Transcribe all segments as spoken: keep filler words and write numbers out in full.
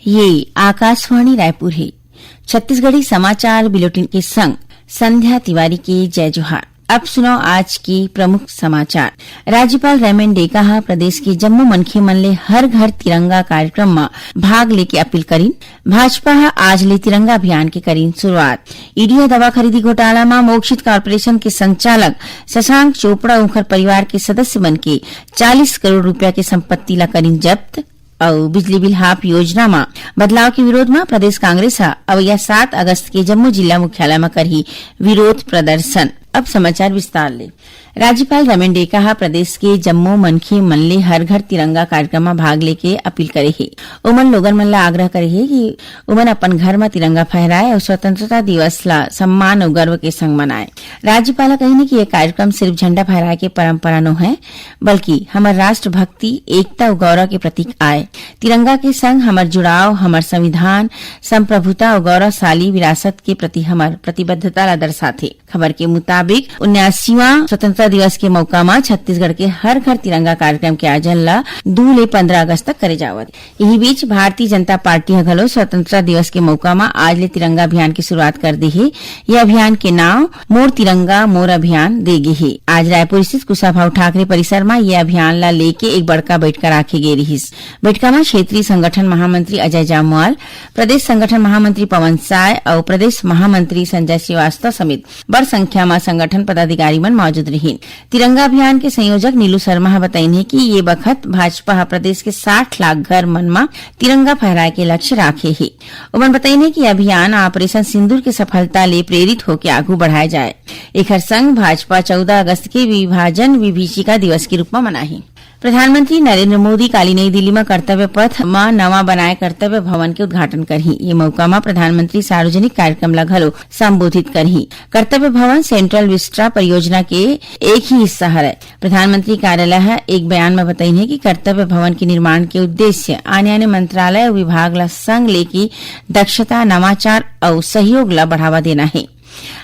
ये आकाशवाणी रायपुर हे। छत्तीसगढ़ी समाचार बुलेटिन के संग संध्या तिवारी के जय जोहार। अब सुनव आज के प्रमुख समाचार। राज्यपाल रेमन डेका ह प्रदेश के जम्मो मनखे मन ले हर घर तिरंगा कार्यक्रम म भाग लेके अपील करिन। भाजपा ह आज ले तिरंगा अभियान के करिन शुरुआत। ईडी ह दवा खरीदी घोटाला म मोक्षित कॉरपोरेशन के संचालक शशांक चोपड़ा, उंखर परिवार के सदस्य मन के चालीस करोड़ रुपया के संपत्ति ला करिन जब्त। अउ बिजली बिल हाफ योजना म बदलाव के विरोध म प्रदेश कांग्रेस ह अवइया सात अगस्त के जम्मो जिला मुख्यालय म करही विरोध प्रदर्शन। अब समाचार विस्तार ले। राज्यपाल रमेन डेका ह प्रदेश के जम्मो मनखे मन ले हर घर तिरंगा कार्यक्रम म भाग लेके अपील करे हे। ओमन लोगन मन ला आग्रह करे हे कि ओमन अपन घर म तिरंगा फहराए अउ स्वतंत्रता दिवस ला सम्मान अउ गर्व के संग मनाए। राज्यपाल ह कहिन कि ये कार्यक्रम सिर्फ झंडा फहराए के परंपरा नो है, बल्कि हमर राष्ट्रभक्ति, एकता अउ गौरव के प्रतीक आय। तिरंगा के संग हमर जुड़ाव, हमर संविधान, संप्रभुता अउ गौरवशाली विरासत के प्रति हमर प्रतिबद्धता ला दर्शाथे। खबर के मुताबिक, उन्यासीवां स्वतंत्रता दिवस के मौका म छत्तीसगढ़ के हर घर तिरंगा कार्यक्रम के आयोजन ला दू ले पंद्रह अगस्त तक करे जावत। इही बीच, भारतीय जनता पार्टी ह घलो स्वतंत्रता दिवस के मौका म आज ले तिरंगा अभियान के शुरुआत कर दे हे। ये अभियान के नाव मोर तिरंगा मोर अभियान दे गे हे। आज रायपुर स्थित कुशाभाऊ ठाकरे परिसर म ये अभियान ला लेके एक बड़का बैठका राखे गे रिहिस। बैठका म क्षेत्रीय संगठन महामंत्री अजय जामवाल, प्रदेश संगठन महामंत्री पवन साय अउ प्रदेश महामंत्री संजय श्रीवास्तव समेत बड़ संख्या म संगठन पदाधिकारी मन मौजूद रिहिन। तिरंगा अभियान के संयोजक नीलू शर्मा ह बताइन हे कि ये बखत भाजपा ह प्रदेश के साठ लाख घर मन म तिरंगा फहराए के लक्ष्य राखे हे। ओमन बताइन हे कि अभियान ऑपरेशन सिंदूर के सफलता ले प्रेरित होके आगू बढ़ाए जाए। एखर संग भाजपा चौदह अगस्त के विभाजन विभीषिका दिवस के रूप म मनाही। प्रधानमंत्री नरेंद्र मोदी काली नई दिल्ली म कर्तव्य पथ म नवा बनाए कर्तव्य भवन के उद्घाटन करही। ये मौका म प्रधानमंत्री सार्वजनिक कार्यक्रम ला घलो संबोधित करही। कर्तव्य भवन सेंट्रल विस्टा परियोजना के एक ही हिस्सा हरय। प्रधानमंत्री कार्यालय ह एक बयान म बताइन हे कि कर्तव्य भवन के निर्माण के उद्देश्य आने-आने मंत्रालय अउ विभाग ला संग लेके दक्षता, नवाचार अउ सहयोग ला बढ़ावा देना हे।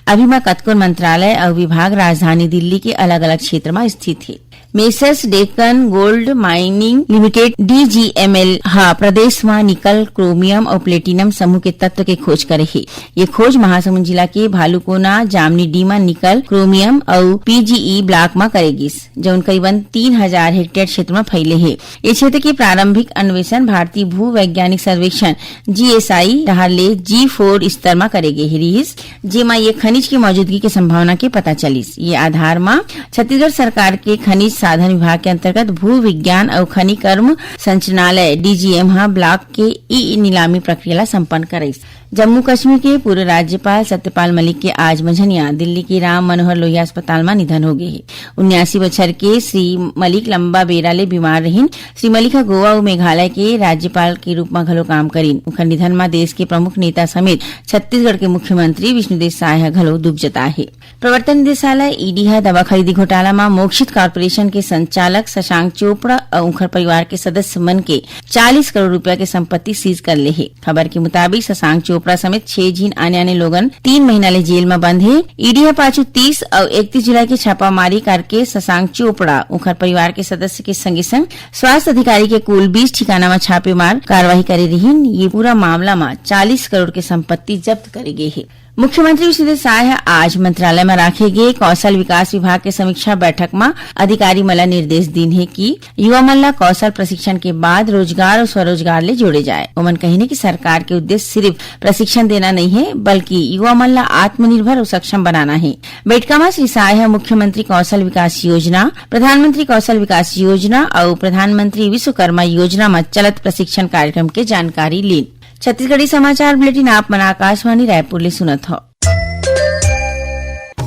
अभी म कतकोन मंत्रालय अउ विभाग राजधानी दिल्ली के अलग-अलग क्षेत्र म स्थित हे। Messrs Deccan gold mining limited, DGML, ह प्रदेश म निकल, क्रोमियम अउ प्लेटिनम समूह के तत्व के खोज करे हे। ये खोज महासमुंद जिला के भालूकोना, जामनी डीमा निकल, क्रोमियम अउ पीजीई ब्लॉक म करे गिस, जउन करीबन तीन हजार हेक्टेयर क्षेत्र म फैले हे। ये क्षेत्र के प्रारंभिक अन्वेषण भारतीय भूवैज्ञानिक सर्वेक्षण, जीएसआई, डहार ले जी फोर स्तर म करे गे हे रिहिस, जेमा ये खनिज के मौजूदगी के संभावना के पता चलिस। ये आधार म छत्तीसगढ़ सरकार के खनिज साधन विभाग के अंतर्गत भू विज्ञान अउ खनिकर्म संचालनालय, डीजीएम, ह ब्लॉक के ई नीलामी प्रक्रिया ला संपन्न करिस। जम्मू कश्मीर के पूर्व राज्यपाल सत्यपाल मलिक के आज मंझनिया दिल्ली के राम मनोहर लोहिया अस्पताल म निधन हो गे हे। उन्यासी बछर के श्री मलिक लंबा बेरा ले बीमार रहिन। श्री मलिक ह गोवा अउ मेघालय के राज्यपाल के रूप म घलो काम करिन। उंखर निधन म देश के प्रमुख नेता समेत छत्तीसगढ़ के मुख्यमंत्री विष्णुदेव साय ह घलो दुख जताए हे। प्रवर्तन निदेशालय, ईडी, ह दवा खरीदी घोटाला म मोक्षित कॉरपोरेशन के संचालक शशांक चोपड़ा अउ उंखर परिवार के सदस्य मन के चालीस करोड़ रुपया के संपत्ति सीज कर ले हे। खबर के मुताबिक, शशांक चोपड़ा समेत छह झिन आने-आने लोगन तीन महीना ले जेल म बंद हे। ईडी ह पाछू तीस अउ इकतीस जुलाई के छापामारी करके शशांक चोपड़ा, उंखर परिवार के सदस्य के संगे-संग स्वास्थ्य अधिकारी के कुल बीस ठिकाना म छापेमार कार्रवाई करे रिहिन। ये पूरा मामला म चालीस करोड़ के संपत्ति जब्त करे गे हे। मुख्यमंत्री विष्णुदेव साय ह आज मंत्रालय म राखे गे कौशल विकास विभाग के समीक्षा बैठक म अधिकारी मन ल निर्देश दीन हे कि युवा मन ल कौशल प्रशिक्षण के बाद रोजगार अउ स्वरोजगार ले जोड़े जाए। ओमन कहिन हे कि सरकार के उद्देश्य सिर्फ प्रशिक्षण देना नइ हे, बल्कि युवा मन ल आत्मनिर्भर अउ सक्षम बनाना हे। बैठका म श्री साय ह मुख्यमंत्री कौशल विकास योजना, प्रधानमंत्री कौशल विकास योजना अउ प्रधानमंत्री विश्वकर्मा योजना म चलत प्रशिक्षण कार्यक्रम के जानकारी लीन। छत्तीसगढ़ी समाचार बुलेटिन आप मन आकाशवाणी रायपुर ले सुनत हव।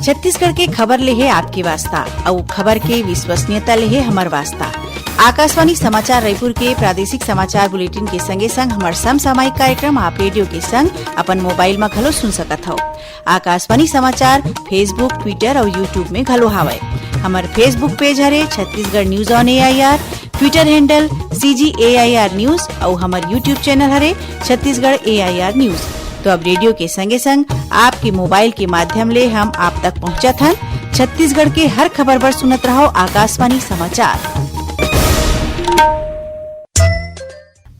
छत्तीसगढ़ के खबर ले हे आपके वास्ता, अउ खबर के विश्वसनीयता ले हे हमर वास्ता। आकाशवाणी समाचार रायपुर के प्रादेशिक समाचार बुलेटिन के संगे संग हमर समसामयिक कार्यक्रम आप रेडियो के संग अपन मोबाइल म घलो सुन सकत हव। आकाशवाणी समाचार Facebook, Twitter अउ YouTube में घलो हावय। हमर Facebook पेज हरे Chhattisgarh news on AIR, Twitter handle CG AIR news अउ हमर YouTube चैनल हरे छत्तीसगढ़ एआईआर न्यूज। तो अब रेडियो के संगे संग आपके मोबाइल के माध्यम ले हम आप तक पहुंचत हन। छत्तीसगढ़ के हर खबर बर सुनत रहव आकाशवाणी समाचार।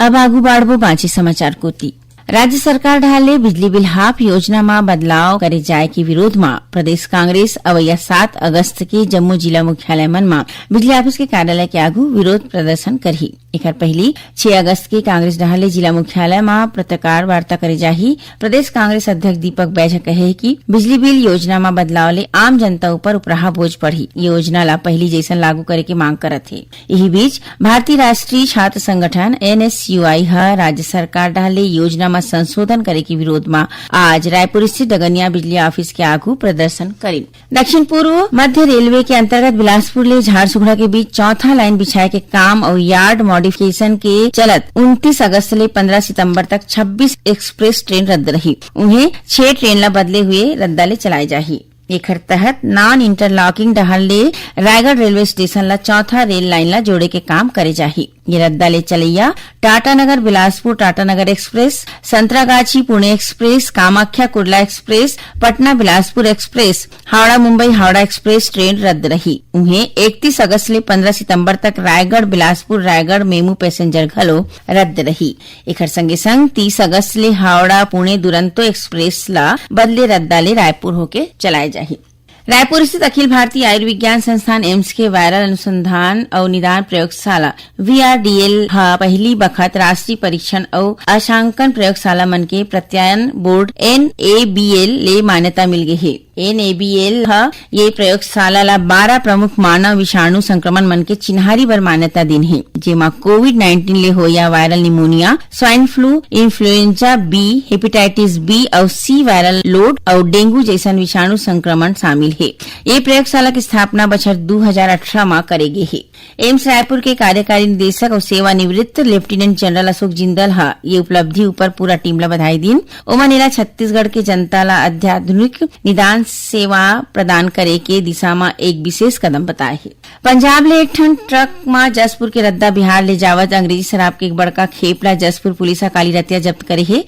अब आगू बाढ़बो बांचे समाचार कोति। राज्य सरकार डहार ले बिजली बिल हाफ योजना म बदलाव करे जाय के विरोध म प्रदेश कांग्रेस अवइया सात अगस्त के जम्मो जिला मुख्यालय मन म बिजली ऑफिस के कार्यालय के आगू विरोध प्रदर्शन करही। एखर पहिली छह अगस्त के कांग्रेस डहार ले जिला मुख्यालय म पत्रकार वार्ता करे जाही। प्रदेश कांग्रेस अध्यक्ष दीपक बैज ह कहे हे कि बिजली बिल योजना म बदलाव ले आम जनता ऊपर उपराहा बोझ पड़ही। ये योजना ला पहिली जैसन लागू करे के मांग करत हे। इही बीच भारतीय राष्ट्रीय छात्र संगठन एनएसयूआई ह राज्य सरकार डहार ले योजना म संशोधन करे के विरोध म आज रायपुर स्थित डगनिया बिजली ऑफिस के आगू प्रदर्शन करिन। दक्षिण पूर्व मध्य रेलवे के अंतर्गत बिलासपुर ले झारसुगड़ा के बीच चौथा लाइन बिछाए के काम अउ यार्ड मॉडिफिकेशन के चलत उनतीस अगस्त ले पंद्रह सितंबर तक छब्बीस एक्सप्रेस ट्रेन रद्द रही। उहें छह ट्रेन ला बदले हुए रद्दा ले चलाए जाही। एखर तहत नॉन इंटरलॉकिंग डहार ले रायगढ़ रेलवे स्टेशन ला चौथा रेल लाइन ला जोड़े के काम करे जाही। ये रद्दा ले चलैया Tatanagar Bilaspur Tatanagar express, Santragachi Pune express, Kamakhya Kurla express, Patna Bilaspur express, Howrah Mumbai Howrah express train रद्द रही। उहें इकतीस अगस्त ले पंद्रह सितंबर तक रायगढ़ बिलासपुर रायगढ़ मेमू पैसेंजर घलो रद्द रही। एखर संगे संग तीस अगस्त ले हावड़ा पुणे दुरंतो एक्सप्रेस ला बदले रद्दा ले रायपुर होके चलाए जाही। रायपुर स्थित अखिल भारतीय आयुर्विज्ञान संस्थान एम्स के वायरल अनुसंधान अउ निदान प्रयोगशाला वीआरडीएल ह पहिली बखत राष्ट्रीय परीक्षण अउ अंशांकन प्रयोगशाला मन के प्रत्यायन बोर्ड एनएबीएल ले मान्यता मिल गे हे। एनएबीएल ह ये प्रयोगशाला ला बारह प्रमुख मानव विषाणु संक्रमण मन के चिन्हारी बर मान्यता दिन हे, जेमा कोविड नाइन्टीन ले होया viral pneumonia, swine flu, influenza B, hepatitis B अउ सी वायरल लोड अउ डेंगू जैसन विषाणु संक्रमण शामिल हे। ये प्रयोगशाला के स्थापना बछर दू हजार अठारह म करे गे हे। एम्स रायपुर के कार्यकारी निदेशक अउ सेवानिवृत्त लेफ्टिनेंट जनरल अशोक जिंदल ह ये उपलब्धि ऊपर पूरा टीम ला बधाई दीन। ओमन एला छत्तीसगढ़ के जनता ला अत्याधुनिक निदान सेवा प्रदान करे के दिशा म एक विशेष कदम बताए हे। पंजाब ले एक ठन ट्रक म जसपुर के रद्दा बिहार ले जावत अंग्रेजी शराब के एक बड़का खेप ला जसपुर पुलिस ह काली रतिया जब्त करे हे।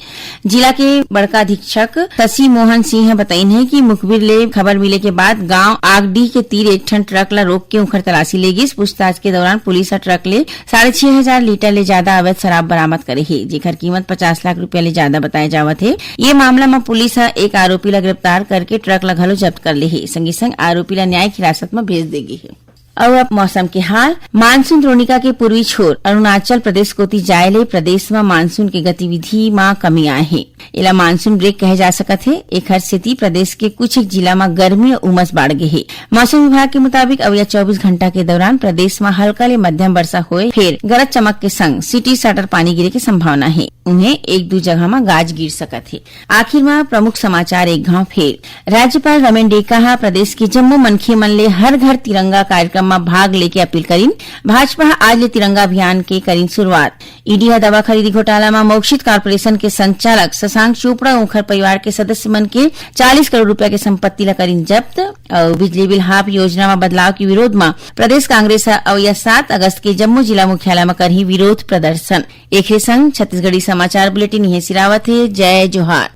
जिला के बड़का अधीक्षक शशि मोहन सिंह ह बताइन हे कि मुखबिर ले खबर मिले के बाद गांव आगडीह के तीर एक ठन ट्रक ला रोक के उखर तलाशी ले गिस। पूछताछ के दौरान पुलिस ह ट्रक ले साढ़े छह हजार लीटर ले ज्यादा अवैध शराब बरामद करे हे, जेकर कीमत पचास लाख रुपया ले ज्यादा बताए जावत हे। ये मामला म पुलिस ह एक आरोपी ला गिरफ्तार करके ट्रक ला घलो जब्त कर ले हे। संगे संग आरोपी ला न्यायिक हिरासत म भेज दे गे हे। अउ अब मौसम के हाल। मानसून द्रोणिका के पूर्वी छोर अरुणाचल प्रदेश कोति जाए ले प्रदेश म मानसून के गतिविधि म कमी आए हे। एला मानसून ब्रेक कहे जा सकत हे। एखर सेती प्रदेश के कुछ एक जिला म गर्मी अउ उमस बाढ़ गे हे। मौसम विभाग के मुताबिक अवइया चौबीस घंटा के दौरान प्रदेश म हल्का ले मध्यम वर्षा होए, फेर गरज चमक के संग सिटी साटर पानी गिरे के संभावना हे। उहें एक दू जगह म गाज गिर सकत हे। आखिर म प्रमुख समाचार एक घाव फेर। राज्यपाल रमेन डेका ह प्रदेश के जम्मो मनखे मन ले हर घर तिरंगा कार्यक्रम म भाग लेके अपील करिन। भाजपा ह आज ले तिरंगा अभियान के करिन शुरुआत। ईडी ह दवा खरीदी घोटाला म मोक्षित कॉरपोरेशन के संचालक शशांक चोपड़ा अउ ओखर परिवार के सदस्य मन के चालीस करोड़ रुपया के संपत्ति ला करिन जब्त। अउ बिजली बिल हाफ योजना म बदलाव के विरोध म प्रदेश कांग्रेस ह अवइया सात अगस्त के जम्मो जिला मुख्यालय म करही विरोध प्रदर्शन। एखरे संग छत्तीसगढ़ी समाचार बुलेटिन इहें सिरावत हे। जय जोहार।